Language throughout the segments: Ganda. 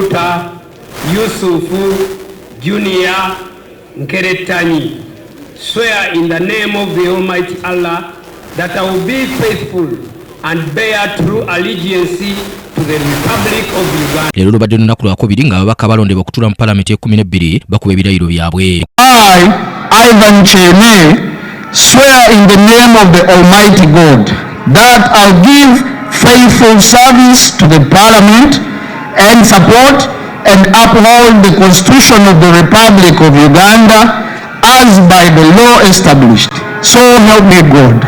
Kaguta Yusufu Junior Nkeretanyi, swear in the name of the Almighty Allah that I will be faithful and bear true allegiance to the Republic of Uganda. Leero lubadde lunaku lwakubiri ng'ababaka balondebwa okutuula mu palamenti e12 bakuba ebirayiro byabwe. I, Ivan Kyeyune, swear in the name of the Almighty God that I'll give faithful service to the Parliament and support and uphold the Constitution of the Republic of Uganda as by the law established. So help me God.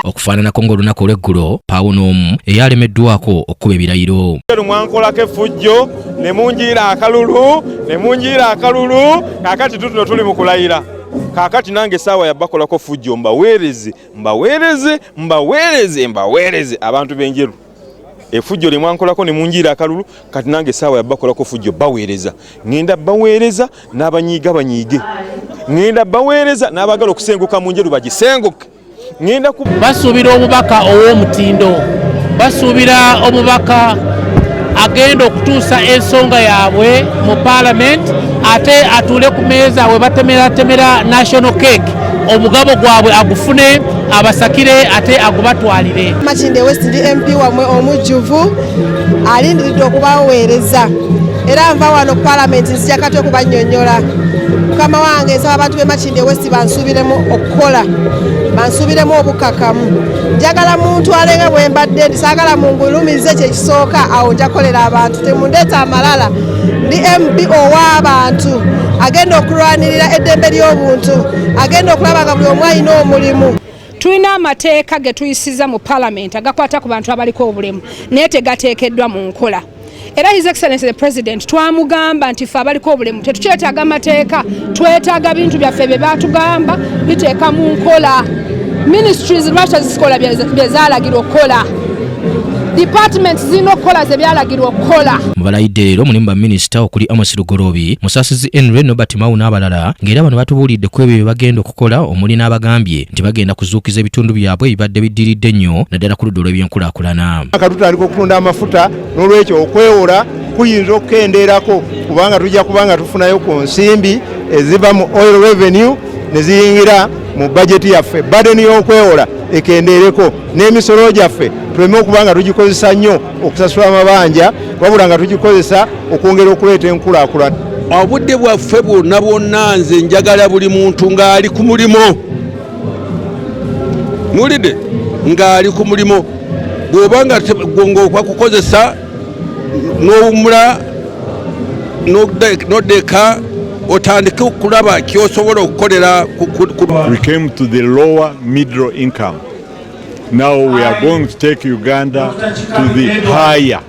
Okufaananako ng'olunaku olw'eggulo, paawo n'omu eyalemeddwako okukuba ebirayiro. Mwankolako effujjo ne munjiira akalulu, ne munjiira akalulu. Kaakati tutuno tuli mu kulayira. Kaakati nange essaawa yabakolako fujjo, mbaweereze, mbaweereze, mbaweereze, mbaweereze abantu b'Enjeru efujjo lye mwankolako ne munjiira akalulu. Kati nange essaawa yabakolako fujjo, baweereza, ŋŋenda baweereza n'abanyiiga banyiige, ŋŋenda baweereza n'abagala okusenguka mu Njeru bagisenguke, ŋŋenda ku Basuubira omubaka ow'omutindo, basuubira omubaka agenda okutuusa ensonga yaabwe mu Paalamenti, ate atuule ku meeza we batemeratemera national cake, omugabo gwabwe agufune, abasakire ate agubatwalire. Makindye West, ndi MP wammwe omujjuvu alindiridde okubaweereza, era nva wano ku Paalamenti nzija kati okubannyonnyola. Mukama wange, nsaba abantu b'e Makindye West bansuubiremu okukola, bansuubiremu obukakamu. Njagala muntwale nga bwe mbadde ndi, saagala mungulumize. Kyekisooka awo nja kukolera abantu, temundeeta amalala. Ndi MP ow'abantu agenda okulwanirira eddembe ly'obuntu, agenda okulaba nga buli omu alina omulimu. Tulina amateeka ge tuyisiza mu Palamenti agakwata ku bantu abaliko obulemu, naye tegateekeddwa mu nkola. Era His Excellency the President twamugamba nti ffe abaliko obulemu tetukyetaaga amateeka, twetaaga bintu byaffe bye batugamba biteeka mu nkola. Ministries lwaki tezikola bye zaalagirwa okukola? Departments zirina okukola ze byalagirwa okukola. Mu balayidde leero mulimu baminisita okuli Amos Lugoloobi, Musasizi Henry, Norbert Mao n'abalala, ng'era bano batubuulidde ku ebyo bye bagenda okukola, omuli n'abagambye nti bagenda kuzuukiza ebitundu byabwe ebibadde biddiridde ennyo, naddala ku ludda olw'ebyenkulaakulana. Tutandika okutunda amafuta, n'olwekyo okwewola kuyinza okukendeerako, kubanga tujja kubanga tufunayo ku nsimbi eziva mu oil revenue ne ziyingira mu bajeti yaffe, burden y'okwewola ekendeereko, n'emisolo gyaffe tuleme okuba nga tugikozesa nnyo okusasula amabanja, wabula nga tugikozesa okwongera okuleeta enkulaakulana. Obudde bwaffe bwonna bwonna, nze njagala buli muntu ng'ali ku mulimu. Muwulidde? Ng'ali ku mulimu. Bw'oba nga ng'okwakukozesa n'owumula, n'odda eka, otandike okulaba kyosobola okukolera. We came to the lower middle income. Now we are going to take Uganda to the higher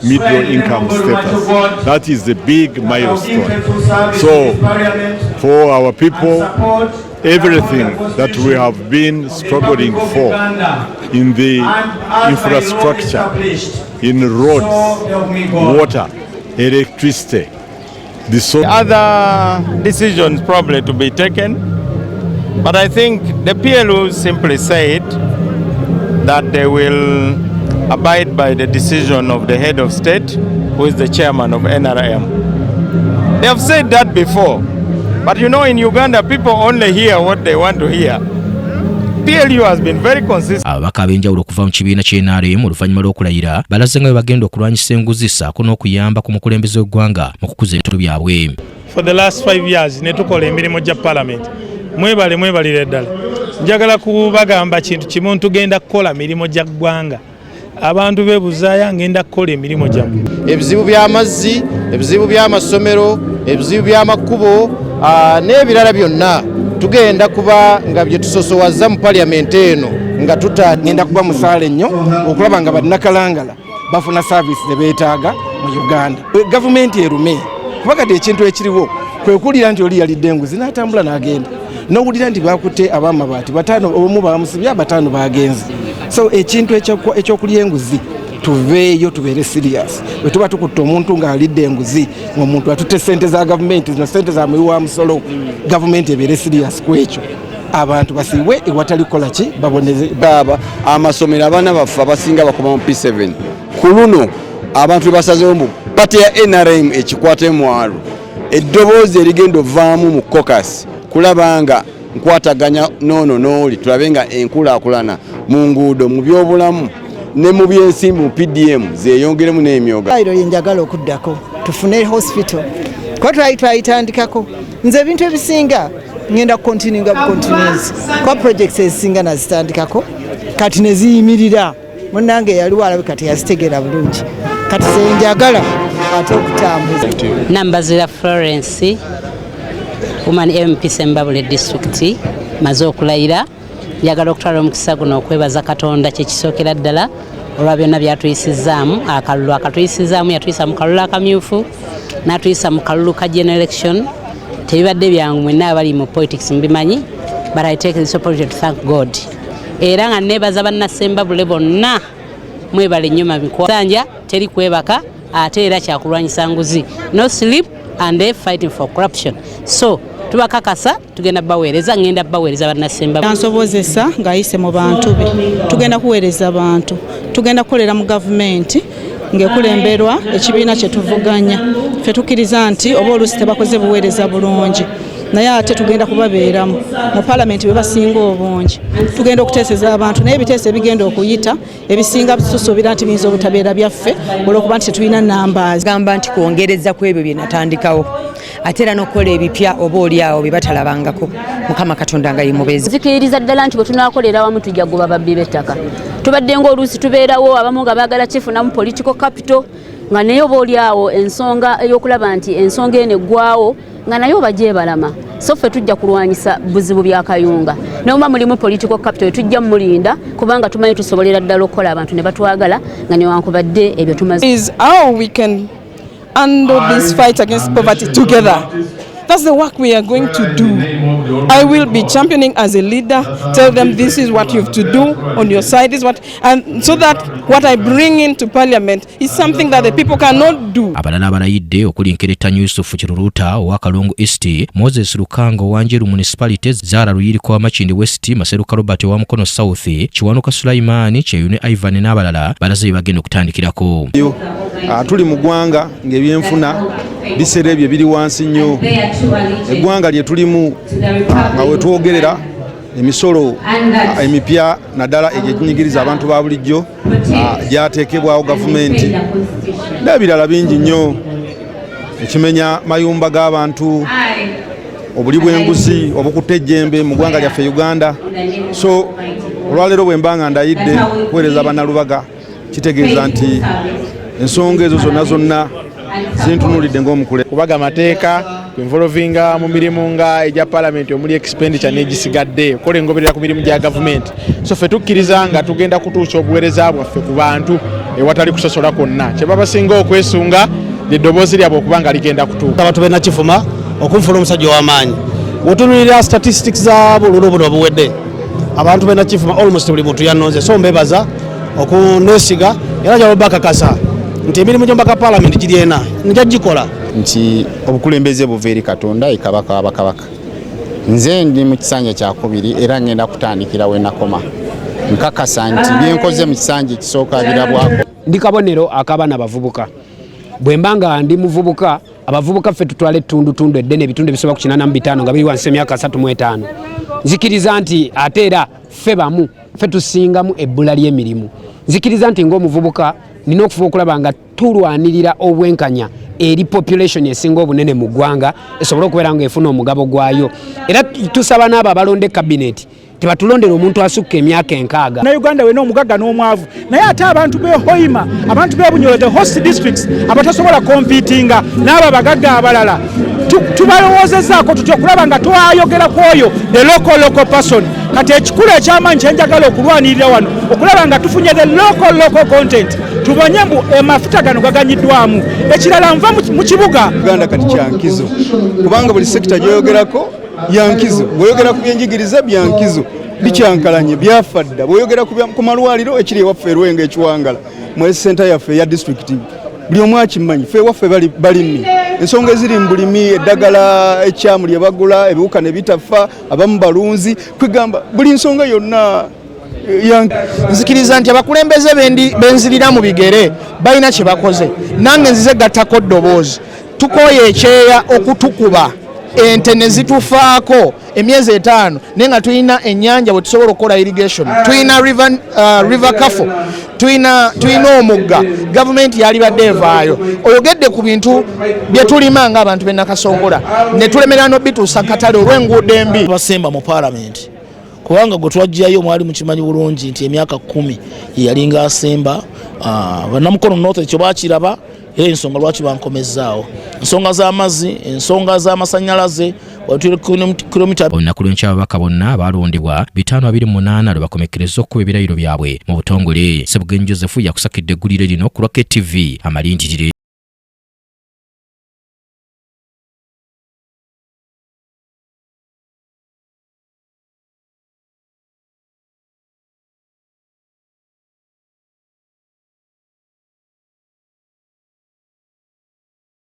middle income status. That is the big milestone. So for our people, everything that we have been struggling for in the infrastructure, in roads, water, electricity, the so Other decisions probably to be taken, but I think the PLU simply said that they will abide by the decision of the head of state, who is the chairman of NRM. They have said that before, but in Uganda, people only hear what they want to hear. PLU has been very consistent. Ababaka ab'enjawulo okuva mu kibiina ky'NRM oluvannyuma lw'okulayira balaze nga bwe bagenda okulwanyisa enguzi ssaako n'okuyamba ku mukulembeze w'eggwanga mu kukuza ebitundu byabwe. For the last 5 years ne tukola emirimu gya Parliament. Mwebale, mwebalire ddala. Njagala kubagamba kintu kimu: tugenda kukola mirimu gya ggwanga. Abantu bebuzaaya, ngenda kukola emirimu gyammwe. Ebizibu by'amazzi, ebizibu by'amasomero, ebizibu by'amakubo n'ebirala byonna tugenda kuba nga bye tusosowaza mu Paliyamenti eno nga tuta Ngenda kuba musaale nnyo okulaba nga bannakalangala bafuna service ze beetaaga mu Uganda. Gavumenti erume, kuba kati ekintu ekiriwo kwe kuwulira nti oli yalidde enguzi n'atambula n'agenda, n'owulira nti bakutte ab'amabaati bataano, omu bamusibye, abataano bagenze. So ekintu ekyokulya enguzi tuveeyo, tubeere serious. Bwe tuba tukutte omuntu ng'alidde enguzi, ng'omuntu atutte sente za gavumenti, zino sente za muwi wa musolo, gavumenti ebeere serious ku ekyo, abantu basiibwe ewatali kukola ki, baboneze. Aba amasomero, abaana baffe abasinga bakoma mu P7. Ku luno abantu bebasazewo mbu Party ya NRM ekikwate mwalo eddoboozi erigenda ovaamu mu caucus kulaba nga nkwataganya noono n'oli, tulabe nga enkulaakulana mu nguudo, mu byobulamu ne mu byensimbi mu PDM zeeyongeremu n'emyoga. Ddwaliro lye njagala okuddako tufune hospital, kuba twali twayitandikako. Nze ebintu ebisinga ngenda kucontinuinga bucontinues, kuba projects ezisinga nazitandikako kati neziyimirira. Munnange yaliwo alabika teyazitegeera bulungi, kati zenjagala ate okutambuza. Nambazira Florence, Woman MP Sembabule District, maze okulayira. Njagala okutwala omukisa guno okwebaza Katonda kyekisookera ddala olwa byonna byatuyisizaamu. Akalulu akatuyisizaamu, yatuyisa mu kalulu akamyufu, n'atuyisa mu kalulu ka general election. Tebibadde byangu, mwenna abali mu politics mubimanyi, but I take this opportunity to thank God era nga neebaza bannasembabule bonna. Mwebale nnyo mamikwanja, teri kwebaka, ate era kyakulwanyisa nguzi, no sleep and fighting for corruption. So tubakakasa tugenda baweereza, ngenda baweereza bannasemba. Ansobozesa ng'ayise mu bantu be. Tugenda kuweereza bantu, tugenda kukolera mu gavumenti ng'ekulemberwa ekibiina kye tuvuganya. Ffe tukkiriza nti oba oluusi tebakoze buweereza bulungi, naye ate tugenda kubabeeramu mu palamenti bwe basinga obungi. Tugenda okuteeseza abantu, naye ebiteeso ebigenda okuyita ebisinga tusuubira nti biyinza obutabeera byaffe olw'okuba nti tetulina numbers. Gamba nti kwongereza ku ebyo bye natandikawo, ate era n'okukola ebipya oba oli awo bye batalabangako. Mukama Katonda nga ye mubeezi. Nzikiririza ddala nti bwe tunaakolera wamu tujja kugoba babbi b'ettaka. Tubadde ng'oluusi tubeerawo abamu nga baagala kifunamu political capital, nga naye oba oli awo ensonga ey'okulaba nti ensonga eno eggwawo nga naye oba gyebalama. So ffe tujja kulwanyisa buzibu bya Kayunga, naye oba mulimu political capital tujja mulinda, kubanga tumanyi tusobolera ddala okukola abantu ne batwagala nga newankubadde ebyo tumaze. Is how we can handle this fight against poverty together. That's the work we are going to do. I will be championing as a leader, tell them this is what you have to do on your side, this is what, and so that what I bring into parliament is something that the people cannot do. Abalala abalayidde okuli Nkerettanyi Yusufu Kiruluuta owa Kalungu East, Moses Lukanga owa Njeru Municipality, Zaara Luyiriko wa Makindye West, Maseruka Robert owa Mukono South, Kiwanuka Sulaimaani Kyeyune Ivan n'abalala balaze bye bagenda okutandikirako. Tuli mu ggwanga ng'ebyenfuna biseera ebyo biri wansi nnyo. Eggwanga lye tulimu nga we twogerera emisolo emipya, naddala egyo eginyigiriza abantu ba bulijjo, gyateekebwawo gavumenti n'ebirala bingi nnyo, ekimenya mayumba g'abantu, obuli bw'enguzi obukutte ejjembe mu ggwanga lyaffe Uganda. So olwaleero bwe mba nga ndayidde kuweereza Bannalubaga, kitegeeza nti ensonga ezo zonna zonna zintunuulidde ng'omukule. Kubaga amateeka, kuinvolvinga mu mirimu nga egya palamenti omuli expenditure n'egisigadde, okukola engoberera ku mirimu gya gavumenti. So ffe tukkiriza nga tugenda kutuusa obuweereza bwaffe ku bantu ewatali kusosola kwonna. Kye babasinga okwesunga lyeddoboozi lyabwe okuba nga ligenda kutuuka. Abantu b'e Nakifuma okunfuula omusajja ow'amaanyi. Wetunuulira statistics za bululu buno obuwedde, abantu b'e Nakifuma almost buli muntu yannonze, so mbebaza okunesiga era njagala bakakasa nti emirimu gy'omubaka palamenti giri ena nja gikola. Nti obukulembeze buva eri Katonda, ye Kabaka w'abakabaka. Nze ndi mu kisanja kyakubiri era ngenda kutandikira we nakoma. Nkakasa nti byenkoze mu kisanja ekisooka birabwako. Ndi kabonero ak'abaana abavubuka. Bwe mba nga ndi muvubuka, abavubuka ffe tutwala ettundutundu eddene, ebitundu ebisoba ku 85 nga biri wansi emyaka 35. Nzikiriza nti ate era ffe bamu ffe tusingamu ebbula ly'emirimu. Nzikiriza nti ng'omuvubuka nina okufuba okulaba nga tulwanirira obwenkanya eri population esinga obunene mu ggwanga esobole okubeera nga efuna omugabo gwayo. Era tusaba n'abo abalonda ekabineeti tebatulondera omuntu asukka emyaka 60. Na Uganda wena, omugagga n'omwavu, naye ate abantu b'e Hoima, abantu b'e Bunyoro, the host districts, abatasobola competinga n'abo abagagga abalala, tubalowoozezaako tutya okulaba nga twayogera ku oyo the local person? Kati ekikulu ekyamaanyi kyenjagala okulwanirira wano okulaba nga tufunye the local content, tubanye mbu amafuta gano gaganyiddwamu. Ekirala, nva mu kibuga. Uganda kati kyankizo kubanga buli sector gyoyogerako yankizo. Bw'oyogera ku byenjigiriza, byankizo, bikyankalanye, byafa dda. Bw'oyogera ku malwaliro, ekiri ewaffe Erwenga ekiwangala mu senta yaffe eya disitulikiti, buli omu akimanyi. Ffe ewaffe balimi, ensonga eziri mu bulimi, eddagala ekyamu lye bagula, ebiwuka ne bitafa, abamu balunzi, kwegamba buli nsonga yonna. Young. Nzikiriza nti abakulembeze benzirira mu bigere balina kye bakoze, nange nzize gattako ddoboozi. Tukooye ekyeya okutukuba ente ne zitufaako emyezi 5, naye nga tulina ennyanja bwe tusobola okukola irrigation, tulina river Kafo, tulina omugga. Gavumenti yalibadde evaayo oyogedde ku bintu bye tulima ng'abantu b'e Nakasongola ne tulemera n'obituusa katale olw'enguudo embi. Basemba mu paalamenti kubanga gwe twajjayo mwali mukimanyi bulungi nti emyaka 10 yalinga asemba. Bannamukono North ekyo bakiraba, era ensonga lwaki bankomezzaawo, ensonga z'amazzi, ensonga z'amasannyalaze. Olunaku lw'enkya ababaka bonna balondebwa 528 lwe bakomekkereza okukuba ebirayiro byabwe mu butongole. Ssebugenyi Joseph yakusakidde eggulire lino ku lwa KTV amalintirire.